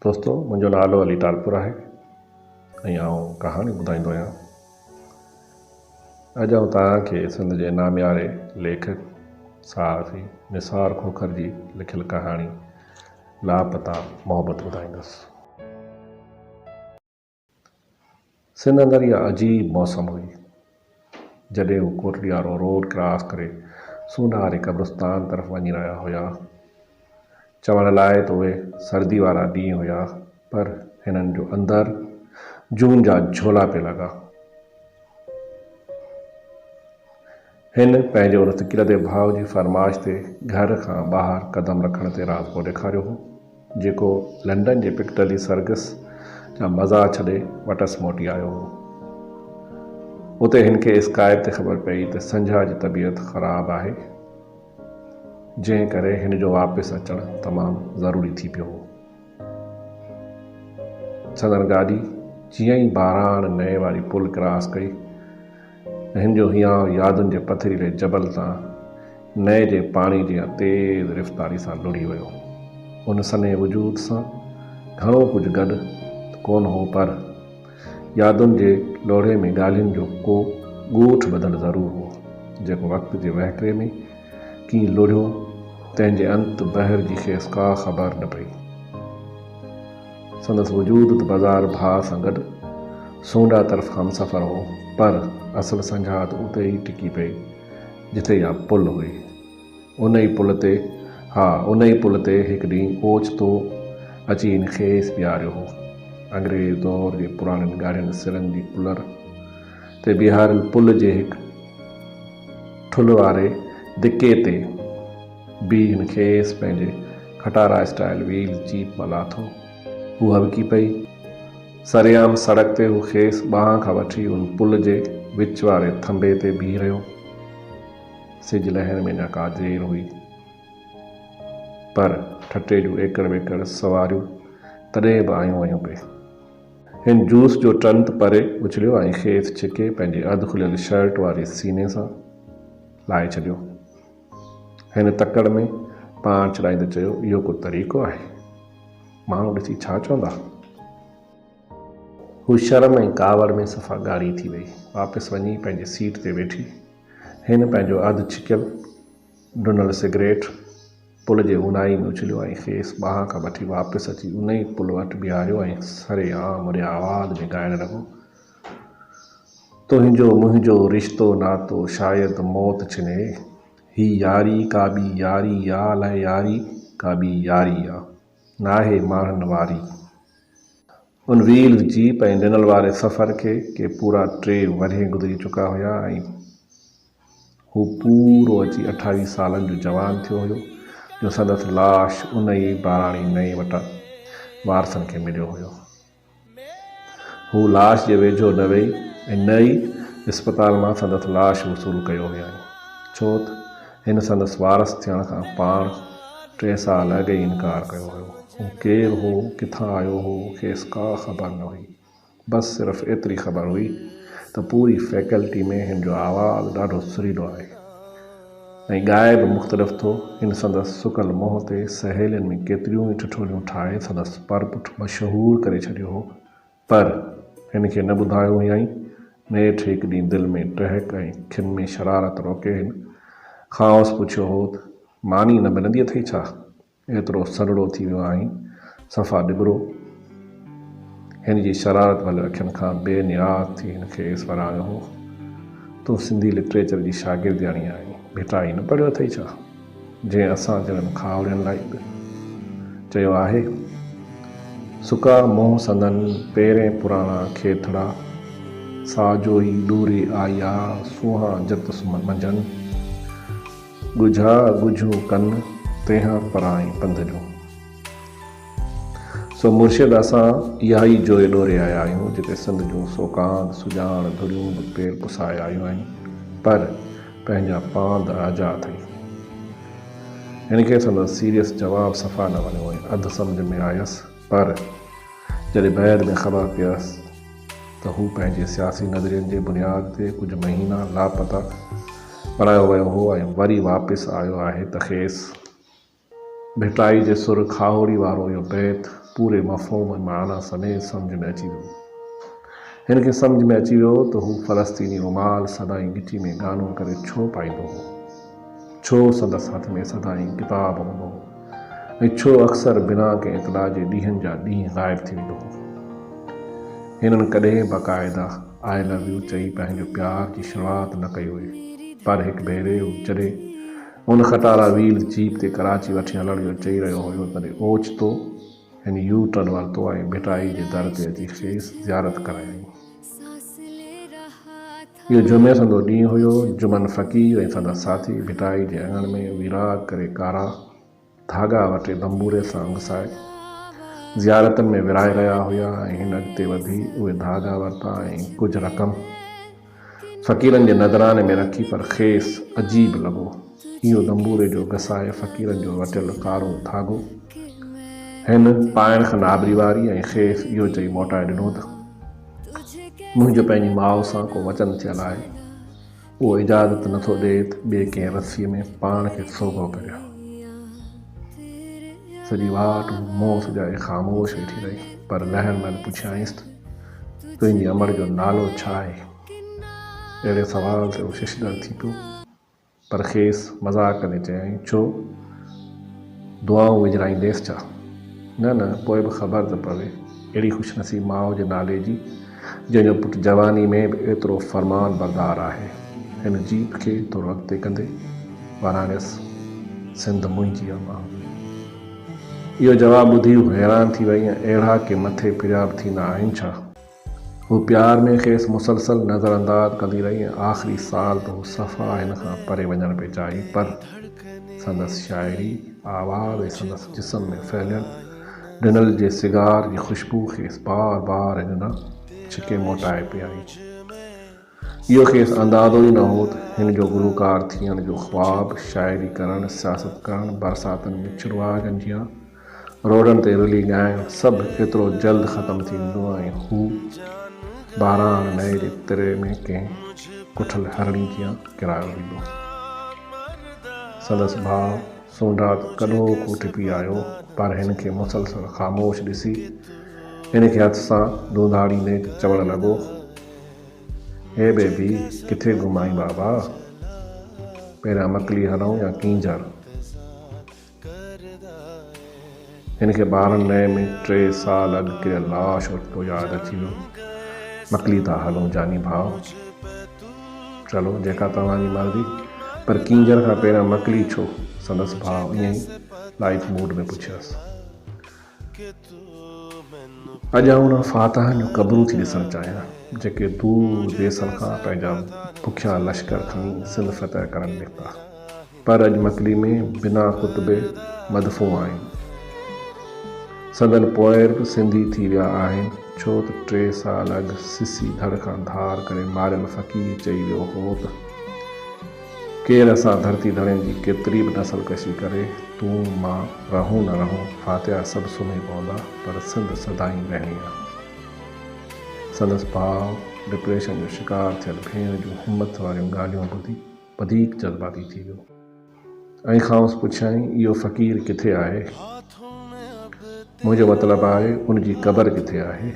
دوستو منهنجو نالو علي ٽالپر آهي ۽ آئون ڪهاڻي ٻڌائيندو آهيان. اڄ آئون توهان کي سنڌ جي نامياري ليکڪ صحافي نثار کوکر جي لکيل ڪهاڻي لاپتا محبت ٻڌائيندس. سنڌ اندر اها عجيب موسم هئي، جڏهن هو ڪوٽڙي وارو روڊ ڪراس ڪري سونهاري قبرستان طرف وڃي رهيا هيا. چوڻ لاء ته اهي سردي وارا ڏينهن هيا، پر هنن جو اندر جون جا جهولا پئي لڳا. هن پنهنجي ان ٿڪيلدي ڀاء جي فرمائش تي گهر کان ٻاهر قدم رکڻ تي راضپو ڏيکاريو هو، جيڪو لنڊن جي پڪڊلي سرگس جا مزا ڇڏي وٽس موٽي آيو هو. اتي هن کي اسڪائپ تي خبر پئي ته سنجها جي طبيعت خراب آهي، جنهن ڪري هن جو واپس اچڻ تمام ضروري ٿي پيو هو. سندن گاڏي جيئن ئي باران نئين واري پل ڪراس ڪئي، هن جو هيانء يادن جي پٿريلي جبل تان نئين جي پاڻي جيان تيز رفتاري سان لڙهي ويو. ان سنهي وجود سان گهڻو ڪجهه گڏ ته ڪونه هو پر يادن جي لوڙهي ۾ ڳالهين جو ڪو ڳوٺ ٻڌل ضرور هو، جيڪو وقت جي وهڪري ۾ ڪيئن لڙهيو، تنهن جي انت بحر جي کيس ڪا خبر نه پئي. سندس وجود ته بازار ڀاء سان گڏ سونڊا طرف همسفر هو، پر اصل سنجها ته اتي ئي ٽڪي پئي، جتي اها پل هئي. ان ئي پل تي، ها، ان ئي پل تي هڪ ڏينهن اوچتو اچي هن کيس بيهاريو هو. انگريز دور جي پراڻين ڳاڙهين سرن جي پلر تي بيهاريل پل جي هڪ ٺلهه واري دڪي تي بيهي هن کيس پنهنجي کٽارا اسٽائيل ويل جيپ مان لاٿو. هوء هٻڪي پئي. سرعام سڙڪ تي هو کيس ٻانهن کان وٺي ان پل جي وچ واري ٿنڀي تي بيهي رهيو. سج لهڻ ۾ اڃا ڪا دير هئي. پر ٺٽي جون ايڪڙ ٻيڪڙ سواريون تڏهن به آيون ويون پئي. هن جوس جو ٽن ته پري اڇليو ۽ کيس ڇڪي پنهنجي اڌ کليل شرٽ واري سيني سان لائي ڇڏيو. هن تڪڙ ۾ پاڻ ڇڏائيندي چيو، اهو ڪو طريقو آهي؟ ماڻهو ڏسي ڇا چوندا؟ هوء شرم ۽ ڪاوڙ ۾ صفا ڳاڙهي ٿي وئي. واپس وڃي پنهنجي سيٽ تي ويٺي. هن پنهنجو اڌ ڇڪيل ڊنل سگريٽ پل جي اونهائي ۾ اڇليو ۽ کيس ٻانهن کان وٺي واپس اچي انهي پل وٽ بيهاريو ۽ سري عام وڏي آواز ۾ ڳائڻ لڳو، تنهنجو منهنجو رشتو ناتو شايد موت ڇني، هي ياري ڪا ٻي ياري آ الائي ياري ڪا ٻي ياري آ، ناهي ماڻهن واري. ان ويلز جيپ ۽ ڊنل واري سفر کي ڪي پورا ٽي ورهيه گذري چڪا هيا ۽ هو پورو اچي 28 سالن جو جوان ٿيو هيو جو سندس لاش ان ئي باراڻي نئين وٽان وارثن کي مليو هيو. هو لاش جي ويجهو نه ويئي ۽ نه ئي اسپتال مان سندس لاش وصول ڪيو هيائين، ڇو ته هن سندس وارث ٿيڻ کان پاڻ ٽي سال اڳ ئي انڪار ڪيو هيو. هو ڪير هو، ڪٿان آيو هو، کيس ڪا خبر نه هئي. بس صرف ايتري خبر هئي ته پوري فيڪلٽي ۾ هن جو آواز ڏاڍو سريلو آهي ۽ ڳائي به مختلف ٿو. هن سندس سڪل منهن تي سهيلين ۾ ڪيتريون ئي ٺٺوليون ٺاهي سندس پرپٺ مشهور ڪري ڇڏيو هو، پر هن کي نه ٻڌايو هيائين. نيٺ هڪ ڏينهن دل ۾ ٽهڪ ۽ کن ۾ شرارت روڪي هن کانئس پڇيو هو ته ماني نه ملندي اٿئي ڇا؟ ايترو سنهڙو ٿي ويو آهين، صفا ڏٻرو. هن جي شرارت ڀريل اکين کان بي نياز ٿي هن کيس وراڻيو هو، تون سنڌي لٽريچر جي شاگردياڻي آهين، ڀٽائي نه پڙهيو اٿئي ڇا؟ جنهن اسان جهڙن کاهوڙين لاء به چيو آهي، سڪا منهن سندن پيرين پراڻا کيٿڙا، سا جوئي ڏوري آئي آ، سونهان جت منجهن. ڳجها ڳجهون ڪن، تنهان پرائين پنڌ جون. سو مرشد اسان اها ئي جوئي ڏوري آيا آهيون، جتي سنڌ جون سوڪاند سڄاڻ ڌريون به پير پسائي آيون آهن، پر پنهنجا پاند آجا اٿئي. هن کي سندس سيريس جواب صفا نه وڻيو ۽ اڌ سمجهه ۾ آيس، پر جڏهن بعد ۾ خبر پيس ته هو پنهنجي سياسي نظرين جي بنياد تي ڪجهه مهينا لاپتا بڻايو ويو هو ۽ وري واپس آيو آهي ته کيس ڀٽائي جي سر کاهوڙي وارو اهو بيت پوري مفهوم ۽ معنيٰ سميت سمجهه ۾ اچي ويو. هن کي سمجهه ۾ اچي ويو ته هو فلسطيني رومال سدائين ڳچي ۾ ڳانو ڪري ڇو پائيندو هو؟ ڇو سندس هٿ ۾ سدائين ڪتاب هوندو هو ۽ ڇو اڪثر بنا ڪنهن اطلاع جي ڏينهن جا ڏينهن غائب ٿي ويندو هو؟ هنن ڪڏهن باقاعده آء لو يو چئي پنهنجو پيار جي شروعات نه ڪئي هئي پر هڪ ڀيري هو جڏهن ان کٽارا ويل جيپ تي ڪراچي وٺي هلڻ جو چئي رهيو هيو تڏهن اوچتو هن يو ٽرن ورتو ۽ ڀٽائي جي در تي اچي کيس زيارت ڪرايائين. اهو جمعي سندو ڏينهن هيو. جمن فقير ۽ سندس ساٿي ڀٽائي جي اڱڻ ۾ ويراڳ ڪري ڪارا ڌاڳا وٽي دنبوري سان گسائي زيارتن ۾ ورهائي رهيا هيا ۽ هن اڳتي وڌي اهي ڌاڳا ورتا ۽ ڪجهه رقم فقيرن جي نذراني ۾ رکي پر کيس عجيب لڳو اهو دنبوري جو گسائي فقيرن جو وٽيل ڪارو ڌاڳو هن پائڻ کان نابري واري ۽ کيس اهو چئي موٽائي ڏنو ته منهنجو پنهنجي ماء سان ڪو وچن ٿيل آهي اهو اجازت نه ٿو ڏئي ته ٻئي ڪنهن رسيء ۾ پاڻ کي سوگهو ڪريان. سڄي واٽ هو منهن سجائي خاموش ويٺي رهي، پر لهڻ مهل پڇيائينس ته تنهنجي امڙ جو نالو ڇا آهي؟ اهڙي سوال تي هو ششدر ٿي پيو. پر کيس مذاق ڪندي چيائين، ڇو؟ دعائون وجهرائينديس ڇا؟ نه نه، پوء به خبر ته پوي، اهڙي خوشنصيب ماء جي نالي جي، جنهن جو پٽ جواني ۾ به ايترو فرمان بردار آهي. هن جيپ کي ٿورو اڳتي ڪندي وراڻيس، سنڌ منهنجي امان. اهو جواب ٻڌي هوء حيران ٿي وئي ۽ اهڙا ڪي مٿي ڦريا به ٿيندا آهن ڇا؟ هوء پيار ۾ کيس مسلسل نظرانداز ڪندي رهي ۽ آخري سال ته هو صفا هن کان پري وڃڻ پئي چاهي پر سندس شاعري، آواز ۽ سندس جسم ۾ ڦهليل ڊنل جي سگار جي خوشبو کيس بار بار هن ڏانهن ڇڪي موٽائي پئي آئي. اهو کيس اندازو ئي نه هو ته هن جو گلوڪار ٿيڻ جو خواب، شاعري ڪرڻ، سياست ڪرڻ، برساتن ۾ ڇڙواڳن جيان روڊن تي رلي ڳائڻ سڀ ايترو جلد ختم ٿي ويندو ۽ هو باران نئين جي تري ۾ ڪنهن ڪٺل هرڻي جيان ڪيرايو ويندو. سندس ڀاء سونڍا ته ڪڏهوڪو ٽپي آيو پر هن کي مسلسل خاموش ڏسي هن کي هٿ سان ڌونڌاڙيندي چوڻ لڳو، هي بيبي ڪٿي گم آهين بابا؟ پهريان مڪلي هلون يا ڪينجهر؟ هن کي 12 نئين ۾ ٽي سال اڳ ڪريل لاش اوچتو ياد اچي ويو. مڪلي ٿا هلون جاني ڀاء. چلو جيڪا توهان جي مرضي. پر ڪينجهر کان پهريان مڪلي ڇو؟ سندس ڀاء ائين ئي لائيٽ موڊ ۾ پڇيس. اڄ آئون انهن فاتحن جون قبرون ٿي ڏسڻ چاهيان، جيڪي دور ديسن کان پنهنجا بکيا لشڪر کڻي سنڌ فتح ڪرڻ نڪتا. پر اڄ مڪلي ۾ بنا ڪتبي مدفون آهن. سندن پوئر به سنڌي ٿي ويا آهن، ڇو ته ٽي سال اڳ سسي ڌڙ کان ڌار ڪري ماريل فقير چئي ويو هو ته، ڪير اسان ڌرتي ڌڻين جي ڪيتري به نسل ڪشي ڪري، تون مان رهون نه رهون، فاتحه سڀ سمهي پوندا، پر سنڌ سدائين رهڻي آ. سندس ڀاء ڊپريشن جو شڪار ٿيل ڀيڻ جون همٿ واريون ڳالهيون ٻڌي وڌيڪ جذباتي ٿي ويو ۽ کانئس پڇيائين، اهو فقير ڪٿي آهي؟ منهنجو مطلب آهي ان جي قبر ڪٿي آهي؟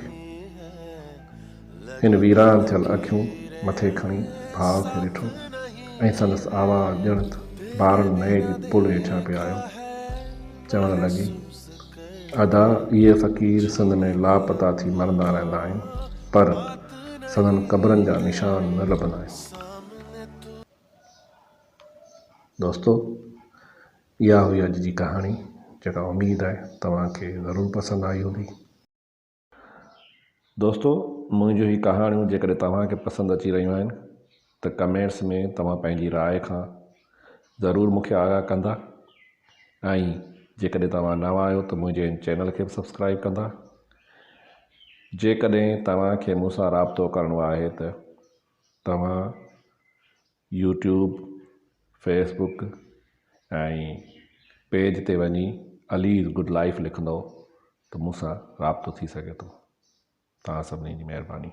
هن ويران ٿيل اکيون مٿي کڻي ڀاء کي ڏٺو ۽ سندس آواز ڄڻ ته بارن نئين جي پل هيٺيان پئي آيو. چوڻ لڳي، ادا اهي فقير سنڌ ۾ لاپتا ٿي مرندا رهندا آهن پر سندن قبرن جا نشان نه لڀندا آهن. دوستو اها هئي اڄ جي ڪهاڻي جيڪا اميد آهي توهان کي ضرور پسند آئي هوندي. دوستو منهنجون هي ڪهاڻيون جيڪڏهن توهان کي پسند اچي رهيون آهن ته ڪمينٽس ۾ توهان پنهنجي راء کان ضرور مون کي آگاهه ڪندا ۽ جيڪڏهن توهان نوان آهيو ته منهنجي هن چينل کي به سبسڪرائب ڪندا. جيڪڏهن توهان کي مون سان رابطو ڪرڻو آهي ته توهان يوٽيوب، فيس بڪ ۽ پيج تي وڃي عليز گڊ لائيف لکندو ته مون سان رابطو ٿي سگهي ٿو. توهان سڀني جي مهرباني.